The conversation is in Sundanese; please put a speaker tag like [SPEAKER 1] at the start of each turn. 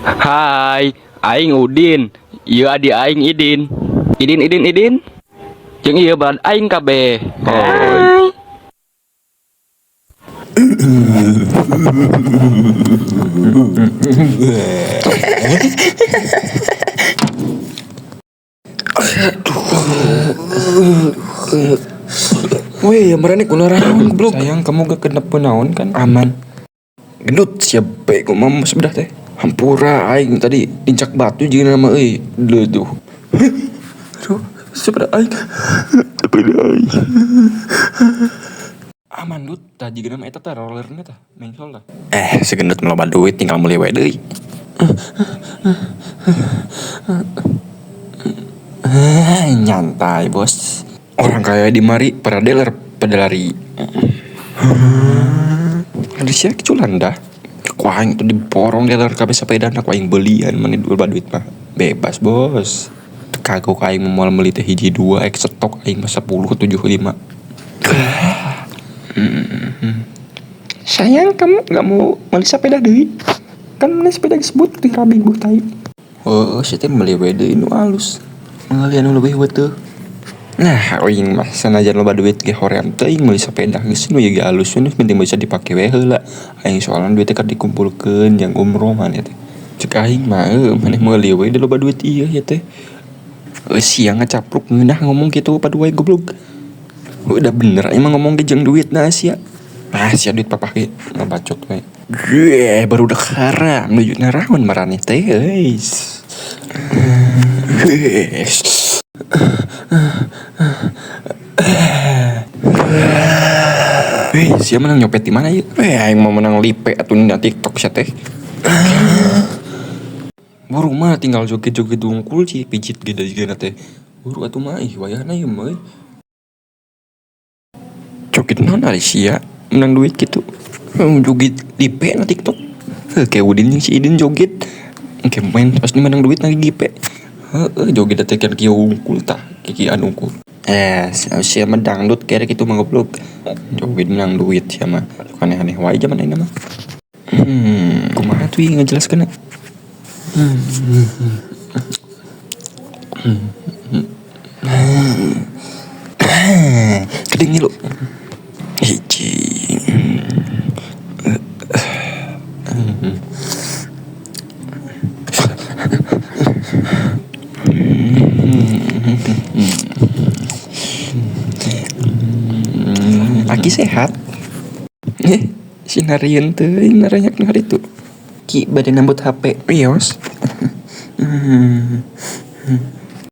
[SPEAKER 1] Hai, aing Udin. Ieu adi aing Idin. Idin, Idin, Idin. Jeung ieu balad aing kabeh. Hai.
[SPEAKER 2] Weh, ya mereka kunaon goblok.
[SPEAKER 3] Sayang, kamu gak kena naon kan?
[SPEAKER 2] Aman. Gendut siap baik kok mama sebelah teh. Hampura aing tadi dincak batu jeung nama euy. Leuh tuh. Aduh, sebelah aing. Sebelah aing.
[SPEAKER 3] Aman dut, tah jiga nama eta tah rollerna tah, mengsol tah.
[SPEAKER 2] Eh, si gendut mah loba duit tinggal meuli we deui. Nyantai bos. Orang kaya di mari pada dealer pada lari. Ada sia keculan dah. Ku aing tuh diborong dealer kabeh sepedana ku aing belian mana loba duit mah. Bebas bos. Teu kagok aing mah moal meuli teh hiji dua ek stok aing mah 10 75. Sayang kamu gak mau beli sepeda deui? Kan mana sepeda geus putih rabi buh tai. Heueuh sia teh meuli we deui nu alus. Meuli anu leuwih heueuh. Nah, aing mah sanajan loba duit ge hoream teuing meuli sepeda geus nu ieu ge alus we nu penting bisa dipake we heula. Aing soalna duit teh keur dikumpulkeun jang umroh maneh teh. Cek aing mah heueuh maneh meuli we da loba duit ieu ieu teh. Heueuh sia ngacapruk ngeunah ngomong kitu padu wae goblok. Heueuh da bener aing mah ngomong ge jeung duitna sia. Ah sia duit papah ge ngabacot we. Geh barudak haram nuju naraon maraneh teh euy. Weh, sia menang nyopet di mana ieu? Weh, aing mah menang lipe atuh dina TikTok sia teh. Buru mah tinggal joget-joget wungkul cih pijit ge da jigana teh. Buru atuh mah ih wayahna ieu mah euy. Joget naon ari sia menang duit kitu. Joget lipe na TikTok. Heuh ke Udin jeung si Idin joget. Engke main pasti menang duit na gipe. Heueuh joget teh kan kieu wungkul tah, kikian wungkul. Eh, sia mah dangdut kere kitu mah goblok. Joget menang duit sia mah. Sok aneh-aneh wae jaman ayeuna mah. Kumaha tuh ieu ngajelaskeunna? Gede ngilu. Hiji. Aki sehat. Eh, sinarieun teuing naranyak nu haritu. Ki bade nambut HP. Wios.